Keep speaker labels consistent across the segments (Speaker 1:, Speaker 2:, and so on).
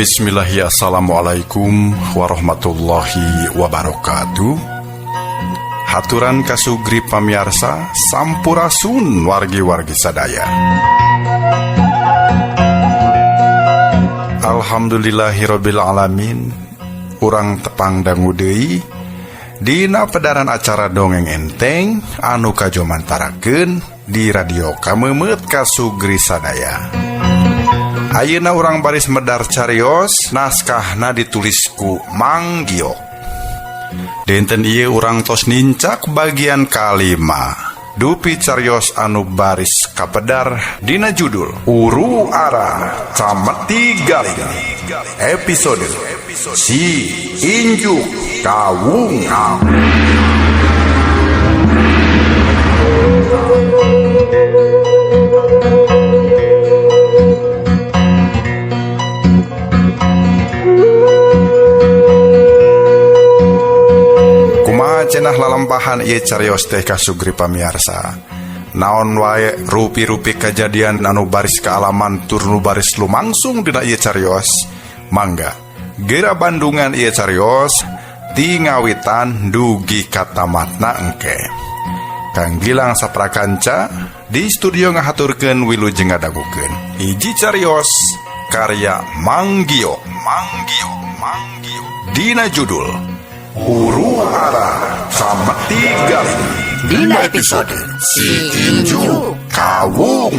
Speaker 1: Bismillahirrahmanirrahim. Assalamualaikum warahmatullahi wabarakatuh. Haturan kasugri pamiarsa sampurasun wargi-wargi sadaya. Alhamdulillahirabbil alamin. Urang tepang dangu deui dina pedaran acara dongeng enteng anu kajomantarakeun di radio Kamemeut kasugri sadaya. Ayeuna urang baris medar carios naskahna ditulis ku Mang Giok. Dinten ieu urang tos nincak bagian kalima. Dupi carios anu baris kapedar dina judul Uru Ara Cameti Galing. Episode Si Injuk Kawung. Cenah lalampahan ieu carios teh kasugri pamiarsa. Naon wae rupi-rupi kajadian anu baris kaalaman tur nu baris lumangsung dina ieu carios. Mangga gera bandungan ieu carios ti ngawitan dugi ka tamatna engke. Kang Gilang saprakanca di studio ngahaturkeun wilujeng ngadagukeun. Hiji carios karya Mang Giok, Mang Giok, Mang Giok. Dina judul Uru Ara Cameti Galing. Dina episode Si Injuk Kawung.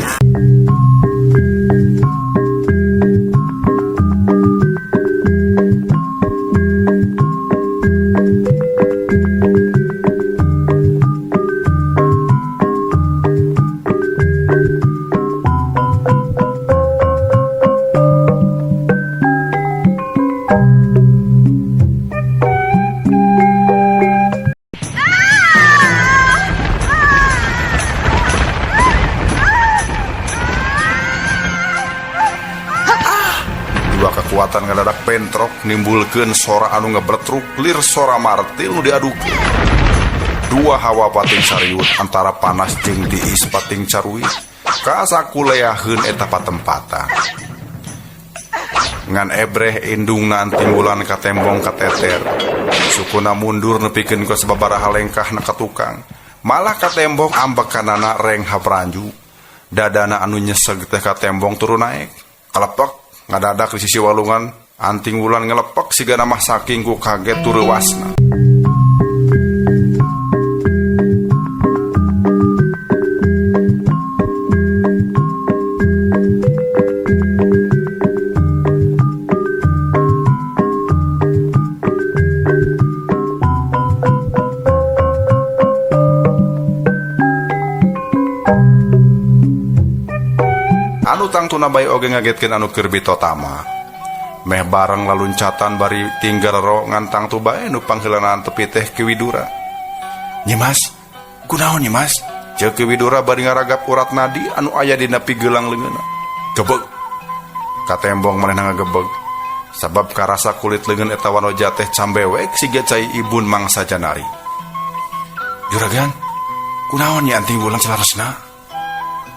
Speaker 1: Kekuatan ngadadak bentrok nimbulkeun sora anu ngebretruk lir sora martil nu diadukeun. Dua hawa pating sariut antara panas jeung tiis pating caruit. Kasakuleaheun eta patempatan. Ngan ebreh indungna timbulan ka tembong kateter. Sukuna mundur nepikeun ka sababaraha lengkahna ka tukang. Malah ka tembong ambekanana renghap ranju. Dadana anu nyeseg teh ka tembong turun naek. Kalepek ngadadak di sisi walungan anting wulan ngelepek sigana mah saking ku kaget tureuwasna. Anu tangtuna bae oge ngagetkeun anu keur bitotama. Meh bareng laluncatan bari tinggal ro ngan tangtu bae nu pangheulanaan tepi teh Ki Widura. Nyi Mas, kunaon Nyi Mas? Ceuk Ki Widura bari ngaragap urat nadi anu aya dina pigelang leungeunna. Gebeg. Katembong manehna ngagebeg. Sabab karasa kulit leungeun eta wanoja teh cambewek siga cai ibun mangsa janari. Juragan, kunaon nya anting wulan saleresna?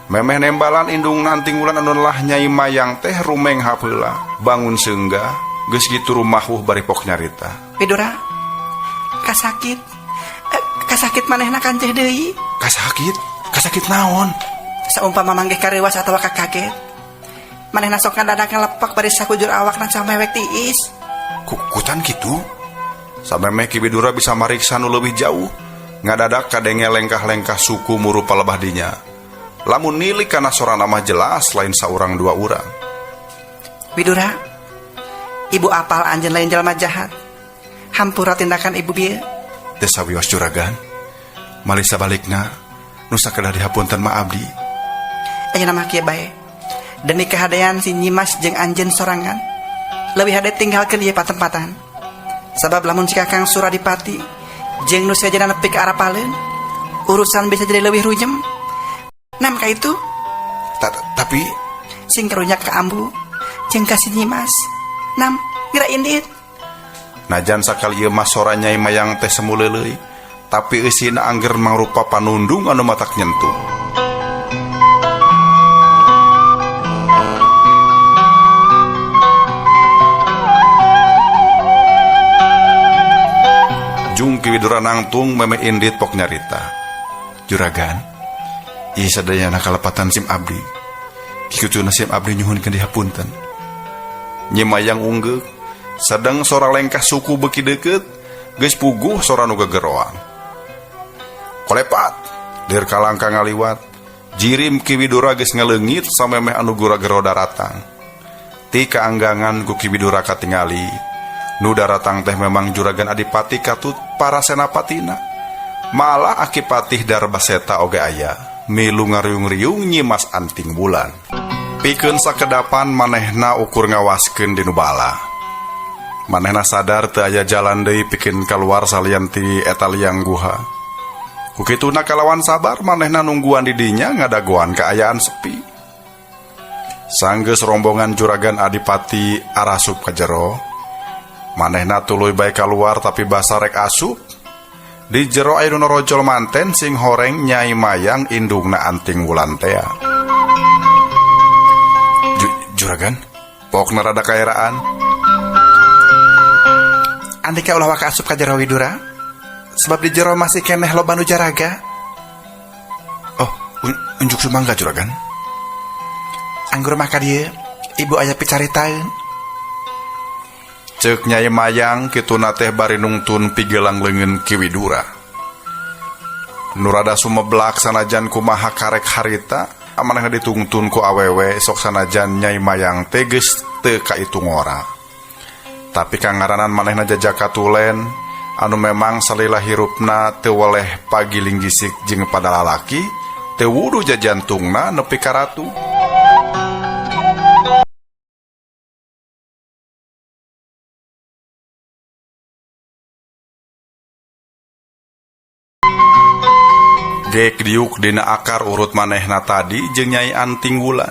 Speaker 1: Memeh nembalan indung nanting wulan anu lah Nyai Mayang teh rumeng hapeula bangun seungga geus kitu rumahuh bari pok nyarita.
Speaker 2: Widura, kasakit. Kasakit manehna kanceh deui.
Speaker 1: Kasakit? Kasakit naon?
Speaker 2: Saumpama manggih kareuwas atawa kakaget. Manehna sok ngadadak ngalepak bari sakujur awakna samewek tiis.
Speaker 1: Kukutan kitu? Samemeh Ki Widura bisa mariksa nu leuwih jauh. Ngadadak kadenge lengkah-lengkah suku murupa lebah dinya. Lamun nilik kana sorana mah jelas lain saurang dua urang.
Speaker 2: Widura, ibu apal anjeun lain jalma jahat. Hampura tindakan ibu bieu.
Speaker 1: Teu sawios juragan. Malih sabalikna nu sakedah dihapunten mah abdi.
Speaker 2: Ayeuna mah kieu bae. Demi kahadean si Nyimas jeung anjeun sorangan, leuwih hade tinggalkeun ieu patempatan. Sabab lamun si Kakang Suradipati jeung nu sejenna nepi ka arapaleun, urusan bisa jadi leuwih runyem. Nam ka itu?
Speaker 1: Tapi
Speaker 2: sing karunya ka ambu jeung ka si Nyimas. Nam geura indit.
Speaker 1: Najan sakali ieu mah sora Nyai Mayang teh semu leuleuy, tapi eusina angger mangrupa panundung anu matak nyentuh. Jung Ki Widura nangtung meme indit pok nyarita. Juragan, ieu sadayana kalepatan sim abdi. Kikutuna sim abdi nyuhunkeun dihapunten. Nyi Mayang unggeuk, sedang sora lengkah suku beuki deukeut, geus puguh sora nu gegeroan. Kolepat, lir kalangka ngaliwat, jirim Ki Widura geus ngaleungit samemeh anu gura-gero daratang. Ti kaanggangan ku Ki Widura katingali, nu daratang teh memang juragan adipati katut para senapatina. Malah akipatih Darbaseta oge aya, milu ngariung-riung Nyimas Anting Wulan. Pikeun sakedapan manehna ukur ngawaskeun dinu bala. Manehna sadar teu aya jalan deui pikeun kaluar salian ti eta liang guha. Ku kituna kalawan sabar manehna nungguan di dinya ngadagoan kaayaan sepi. Sanggeus rombongan juragan adipati arasup ka jero. Manehna tuluy bae kaluar tapi basa rek asup. Di jero aya nu norojol manten sing horeng Nyai Mayang indungna Anting Wulan tea. Juragan, pokna rada kaeraan.
Speaker 2: Andika ulah waka asup ka jero Widura, sebab di jero masih keneh loba nu jaraga.
Speaker 1: Oh, unjuk sumangga juragan.
Speaker 2: Anggur mah ka dieu, ibu aya picaritaeun.
Speaker 1: Ceuk Nyai Mayang kituna teh bari nungtun pigelang leungeun Ki Widura. Nu rada sumeblak sanajan kumaha karek harita, amanehna ditungtun ku awewe sok sanajan Nyai Mayang teh geus teu kaitung ora. Tapi kangaranan manehna jajak katulen anu memang salila hirupna teu weleh pagiling gisik jeung pada lalaki, teu wuduh jajantungna nepi ka ratu. Gek diuk dina akar urut manehna tadi jeung Nyai Anting Wulan.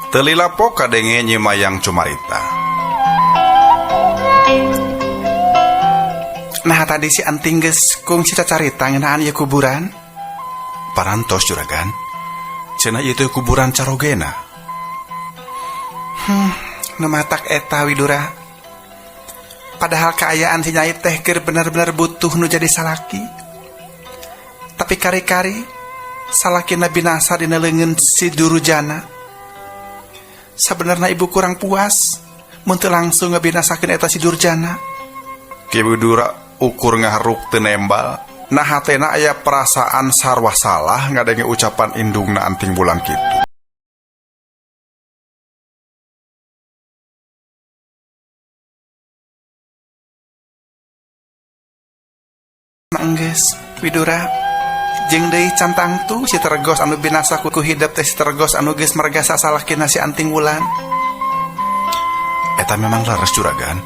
Speaker 1: Teu lila pok kadenge Nyi Mayang cumarita.
Speaker 2: Nah tadi si Anting geus kungsi cacarita ngeunaan ieu kuburan.
Speaker 1: Parantos juragan. Cenah ieu teh kuburan carogena.
Speaker 2: Nu matak eta Widura. Padahal kaayaan si Nyai teh keur bener-bener butuh nu jadi salaki. Tapi kari-kari salakina binasa dina leungeun si Durjana. Sabenerna ibu kurang puas mun teu langsung ngabinasakeun eta si Durjana.
Speaker 1: Ki Widura ukur ngaharuk teu nembal. Nah hatena aya perasaan sarwa salah ngadenge ucapan indungna Anting Wulan kitu.
Speaker 2: Enggeus Widura jeung deui cantang tu si Tergos anu binasa ku hidep teh si Tergos anu geus mergasa salakina si Anting Wulan.
Speaker 1: Eta memang leres juragan.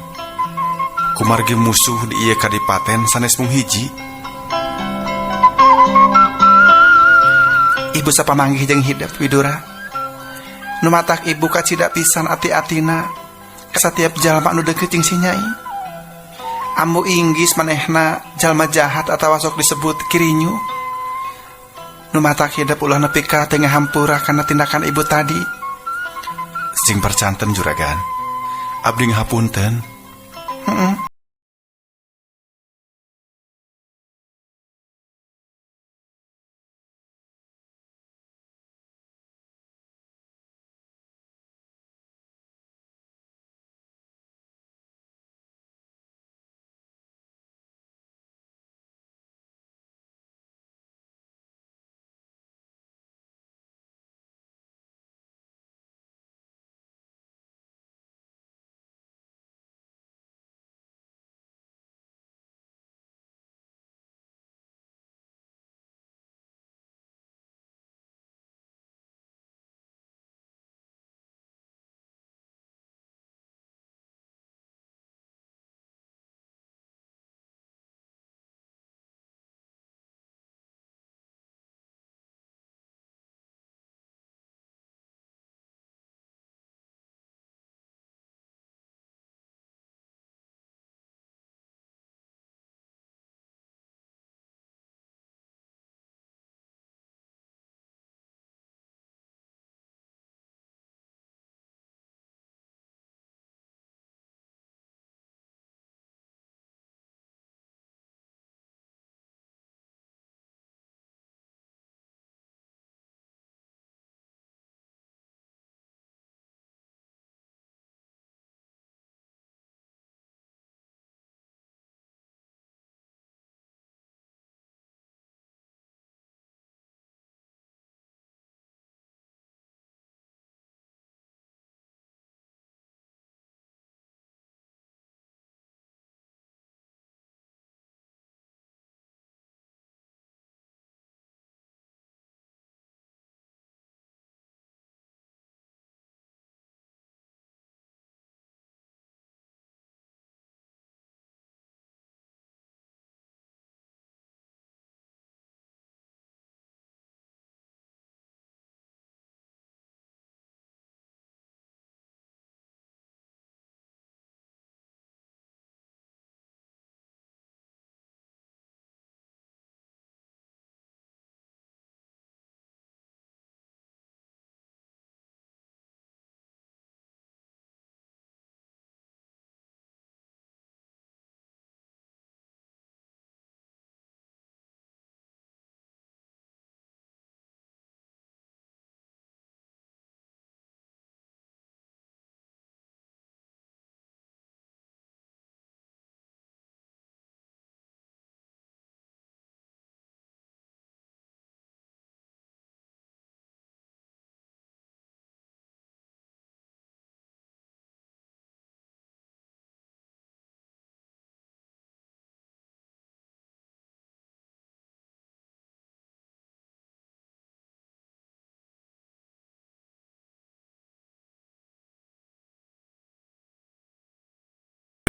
Speaker 1: Kumargi musuh di ieu kadipaten sanes mung hiji.
Speaker 2: Ibu sapamanggih jeung hidep Widura. Nu matak ibu kacida pisan ati-atina ka satiap jalma anu deukeut jeung si Nyai. Ambu inggis manehna jalma jahat atawa sok disebut kirinyu. Nu matak hidep ulah nepi ka teu ngahampura kana tindakan ibu tadi.
Speaker 1: Sing percanten juragan. Abdi ngahapunten.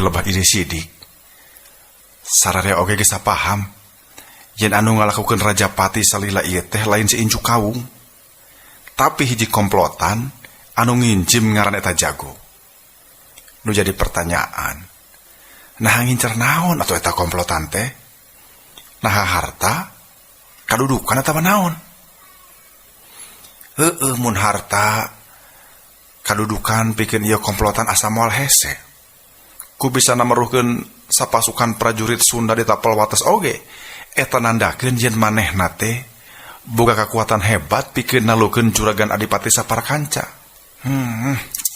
Speaker 1: Lebah ide sidik. Sararea oge geus paham yen anu ngalakukeun Rajapati salila ieu teh lain si Incu Kawung, tapi hiji komplotan anu nginjim ngaran eta jago. Nu jadi pertanyaan, nah ngincer naon atau eta komplotan teh? Nah harta, kadudukan atau naon? Heeh, mun harta kadudukan pikeun ieu komplotan asa moal hese. Ku bisa nameruhkeun sapasukan prajurit Sunda di tapal wates oge, eta nandakeun yen manehna teh boga kekuatan hebat pikeun nalukeun juragan Adipati Saparakanca.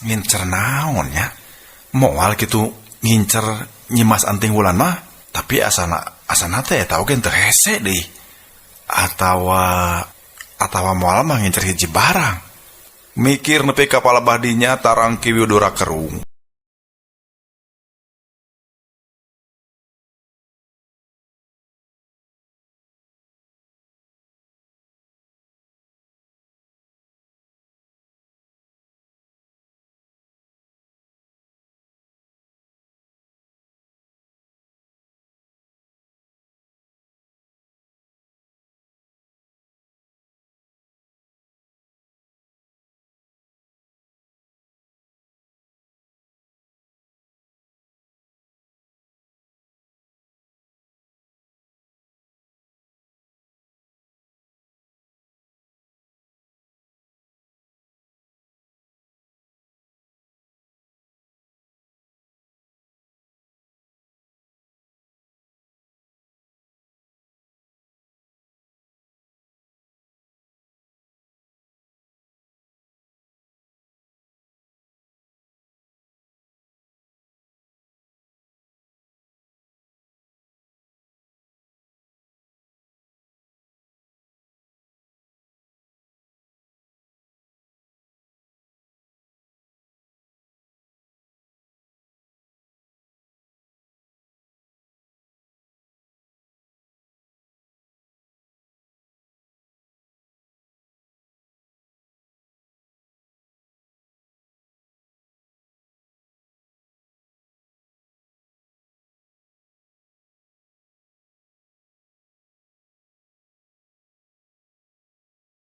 Speaker 1: Ngincer naon nya? Moal kitu ngincer Nyimas Anting Wulan mah, tapi asana teh eta oge teu hese deui. Atawa moal mah ngincer hiji barang. Mikir nepi ka palebah dinya tarang Ki Widura kerung.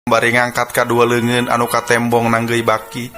Speaker 1: Bari ngangkat kadua leungeun anu katembong nanggeuy baki.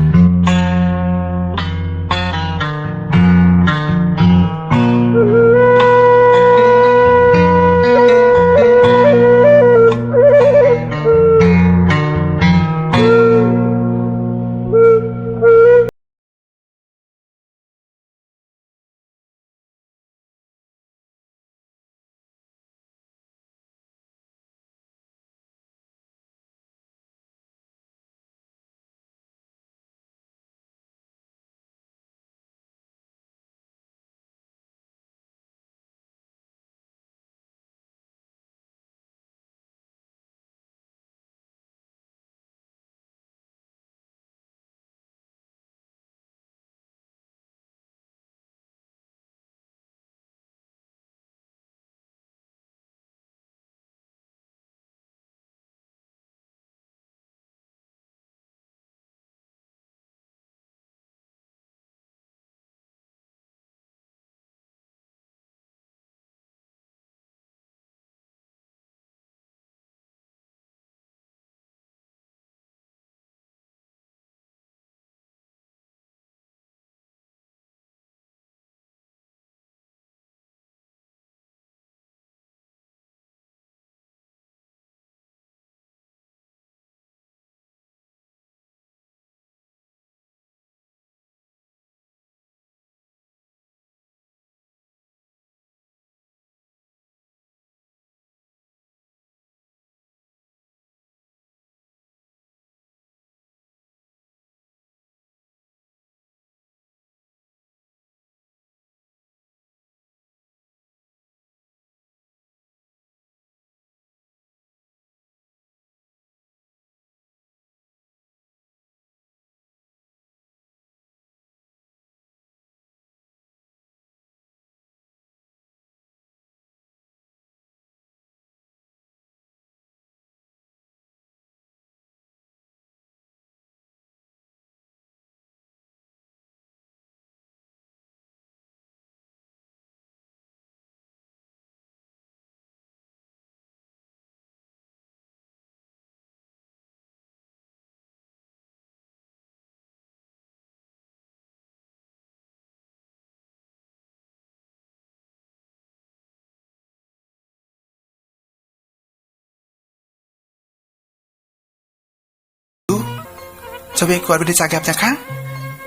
Speaker 2: Cobi ku abdi dicagapnya Kang.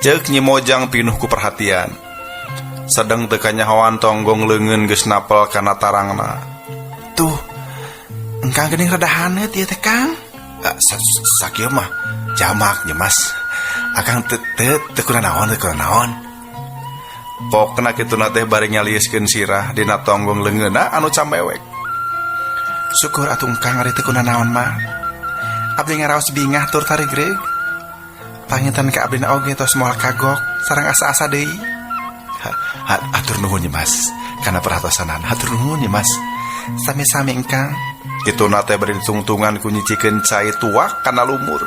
Speaker 1: Ceuk Nyi Mojang pinuh ku perhatian. Sedeng teu kanyahoan tonggong leungeun geus napel kana tarangna.
Speaker 2: Tuh, engkang geuning rada haneut ieu teh Kang.
Speaker 1: Sakieu mah jamak Nyi Mas. Akang teu teu teu kunanaon teu kunanaon. Pokna kituna teh bari nyalieskeun sirah dina tonggong leungeunna anu camewek.
Speaker 2: Syukur atuh engkang ari teu kunanaon mah. Abdi ngaraos bingah tur tarigreg. Panginten ka abdina oge tos moal kagok sareng asa-asa deui.
Speaker 1: Hatur nuhun Nyi Mas kana perhatosanan. Hatur nuhun Nyi Mas.
Speaker 2: Sami-sami engkang.
Speaker 1: Kituna teh bari ditungtungan ku nyicikeun cai tuak kana lumur.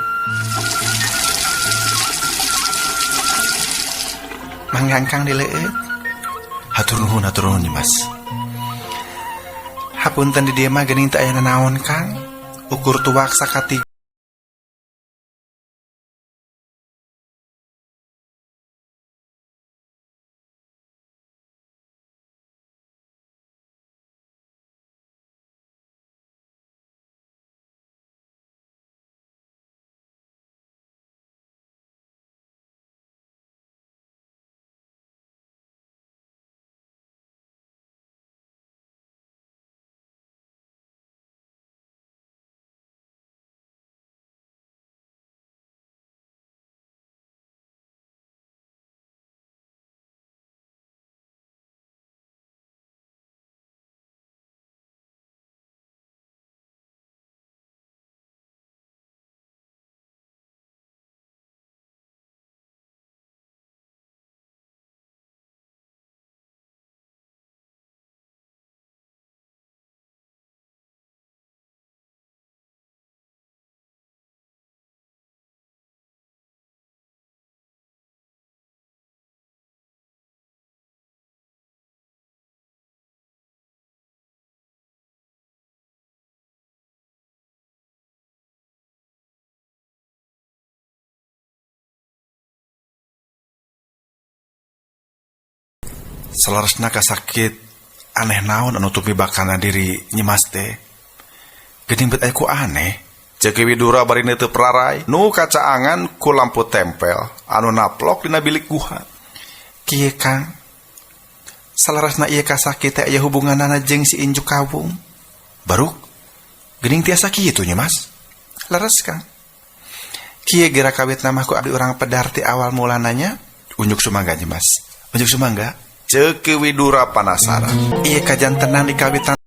Speaker 2: Mangga engkang dileueut.
Speaker 1: Hatur nuhun Nyi Mas.
Speaker 2: Hapunten di dieu mah geuning teu aya nanaon Kang. Ukur tuak sakati
Speaker 1: Saleresna kasakit aneh naon anu tumibak kana diri Nyi Mas teh. Geuning bet aya ku aneh. Ceuk Widura bari neuteub raray nu kacaangan ku lampu tempel anu naplok dina bilik guha.
Speaker 2: Kieu Kang. Saleresna ieu kasakit teh aya hubunganana jeung si Injuk Kawung.
Speaker 1: Baruk geuning tiasa kitu Nyi Mas.
Speaker 2: Leres Kang. Kieu geura kawitna mah ku abdi urang pedar ti awal mulananya.
Speaker 1: Unjuk sumangga Nyi Mas. Unjuk sumangga. Ceuk Widura panasaran.
Speaker 2: Ieu kajantenan di kawitan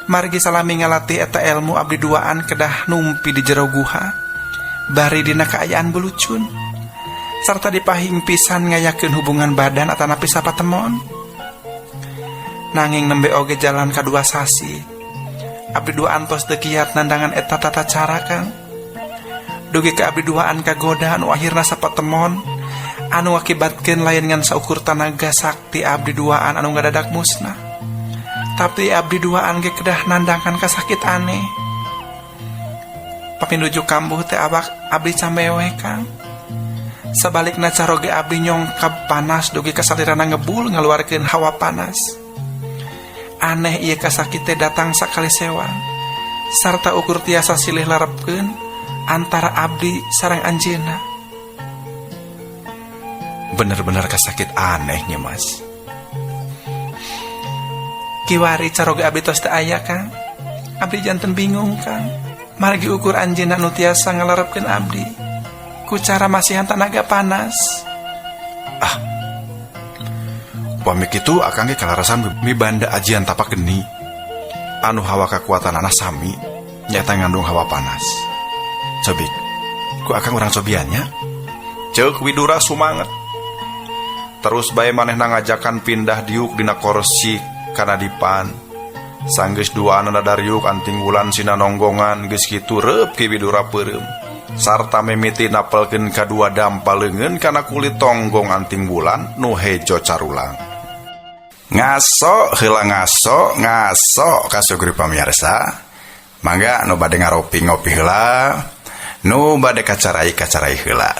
Speaker 2: Margi salami ngalatih eta elmu abdi duaan kedah numpi di jero guha bari dina kaayaan bulucun sarta dipahing pisan ngayakeun hubungan badan atanapi sapatemon. Nanging nembe oge jalan kadua sasi abdi duaan tos teu kiat nandangan eta tata cara Kang. Dugi ka abdi duaan kagoda anu akhirna sapatemon anu ngakibatkeun lain ngan saukur tanaga sakti abdi duaan anu ngadadak musnah. Tapi abdi duaan ge kedah nandangkan kasakit aneh. Papinuju kambuh teh awak abdi camewe Kang. Sabalikna caroge abdi nyongkab panas dugi kasalirana ngebul ngaluarkeun hawa panas. Aneh ieu kasakit teh datang sakali sewang. Sarta ukur tiasa silih larepkeun antara abdi sareng anjeunna.
Speaker 1: Bener-bener kasakit anehnya Mas.
Speaker 2: Kiwari caroge abdi tos teu aya Kang. Abdi janten bingung Kang. Margi ukur anjeunna nu tiasa ngalarepkeun abdi ku cara masihan tanaga panas.
Speaker 1: Ah. Upami kitu akang ge kalarasan mibanda ajian tapak geni anu hawa kakuatanana sami nyaeta ngandung hawa panas. Cobik, ku akang urang cobiannya. Ceuk Widura sumanget. Terus bae manehna ngajakan pindah diuk dina korsi kana dipan. Sanggeus duaanana dariuk anting wulan sina nonggongan geus kitu reup Ki Widura peureum. Sarta mimiti napelkeun kadua dampa leungeun kana kulit tonggong anting wulan nu hejo carulang. Ngaso heula ngaso ngaso kasugri pamirsa. Mangga nu bade ngaropi ngopi heula, nu bade kacarai kacarai heula.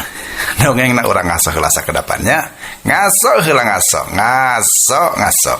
Speaker 1: Dongengna urang ngaso heula sakedapannya. Ngaso heula ngaso ngaso ngaso.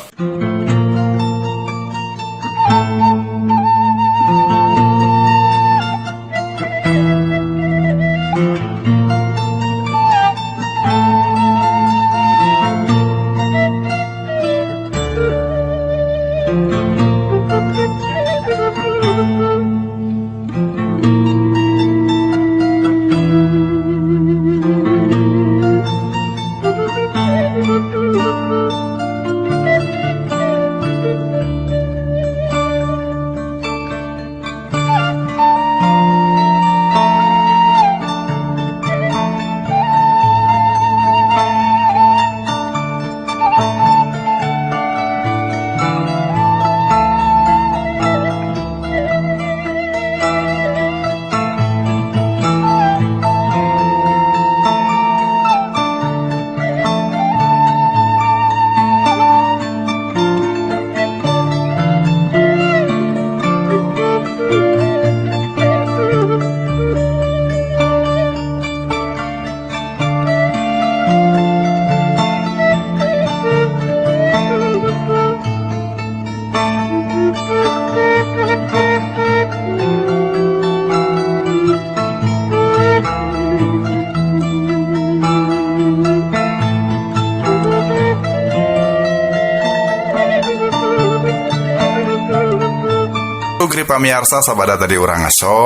Speaker 1: Pamiarsa sabada tadi urang ngaso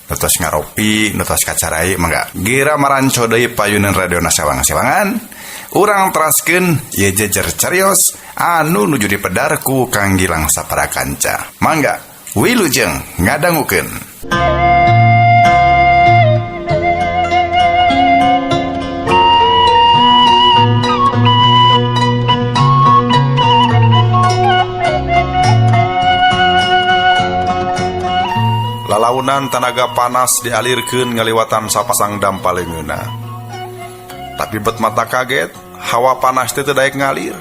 Speaker 1: nutos ngaropi nutos kacarai mangga gira maranco deui payunan radio sewang-sewangan urang teraskeun ye jejer carios anu nuju dipedar ku Kang Gilang sapara kanca. Mangga wilujeng ngadangukeun. Lalaunan tanaga panas dialirkeun ngaliwatan sapasang dampa leungeunna. Tapi bet mata kaget, hawa panas teh teu daek ngalir.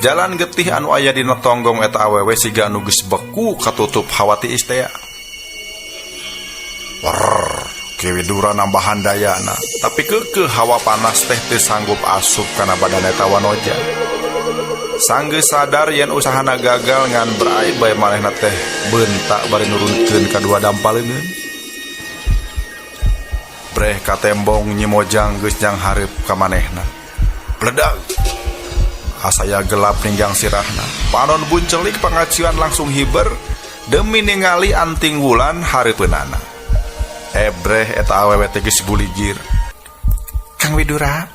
Speaker 1: Jalan getih anu aya dina tonggong eta awewe siga anu geus beku katutup hawa tiis teh. Werr, Ki Widura nambahan dayana, tapi keukeuh hawa panas teh teu sanggup asup kana badan eta wanoja. Sanggeus sadar yen usahana gagal ngan brai bae manehna teh bentak bari nurunkeun kadua dampa leungeun. Breh katembong Nyi Mojang geus nyang hareup ka manehna. Bledag. Asaya gelap ninggang sirahna. Panon buncelik pangacian langsung hiber demi ningali anting wulan hareupeunana. Ebreh eta awewe teh geus buligir.
Speaker 2: Kang Widura,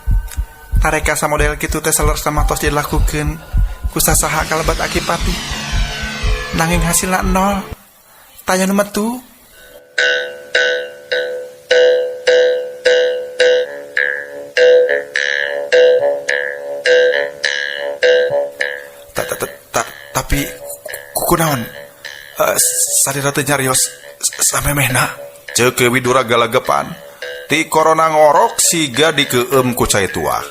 Speaker 2: tareka samodel kitu teh saleresna mah tos dilakukeun ku sasaha kalebat akipati. Nanging hasilna nol. Taya nu metu. Tapi kunaon salira teu nyarios samemehna?
Speaker 1: Ceuk Widura galagepan. Ti korona ngorok siga dikeueum ku cai tuak.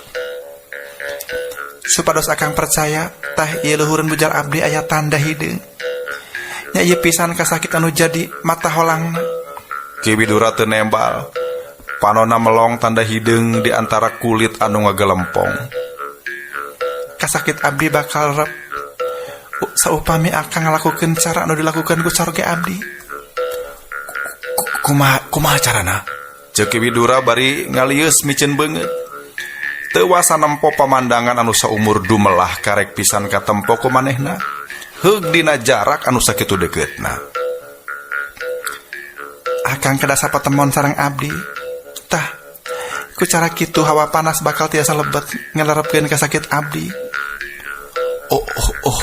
Speaker 2: Supados akang percaya tah ieu luhureun bujar abdi aya tanda hideung. Nya ieu pisan kasakit anu jadi mata holangna.
Speaker 1: Ki Widura teu nembal. Panona melong tanda hideung di antara kulit anu ngagelempong.
Speaker 2: Kasakit abdi bakal rep saupami akang ngalakukeun cara anu dilakukeun ku caroge abdi.
Speaker 1: Kumaha carana? Ceuk Ki Widura bari ngalieus miceun beungeut. Teu wasa nempo pamandangan anu saumur dumelah karek pisan katempo ku manehna. Heug dina jarak anu sakitu dekeutna.
Speaker 2: Akang kedah sapatemon sareng abdi. Tah, ku cara kitu hawa panas bakal tiasa lebet ngalerepkeun kasakit abdi.
Speaker 1: Oh, oh, oh.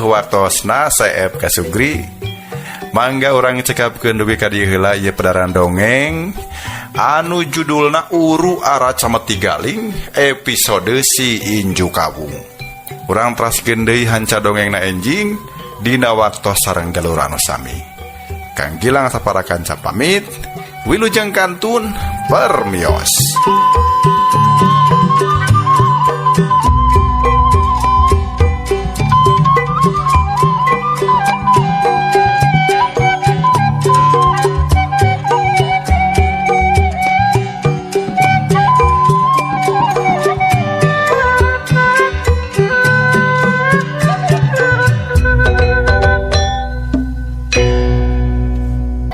Speaker 1: Waktosna seep kasugri. Mangga urang cekapkeun dugi ka dieu heula ieu pedaran dongeng anu judulna Uru Ara Cameti Galing episode Si Inju Kawung. Urang teraskeun deui hanca dongengna enjing dina waktos sareng jalur anu sami. Kang Gilang sapara kanca pamit, wilujeng kantun permios.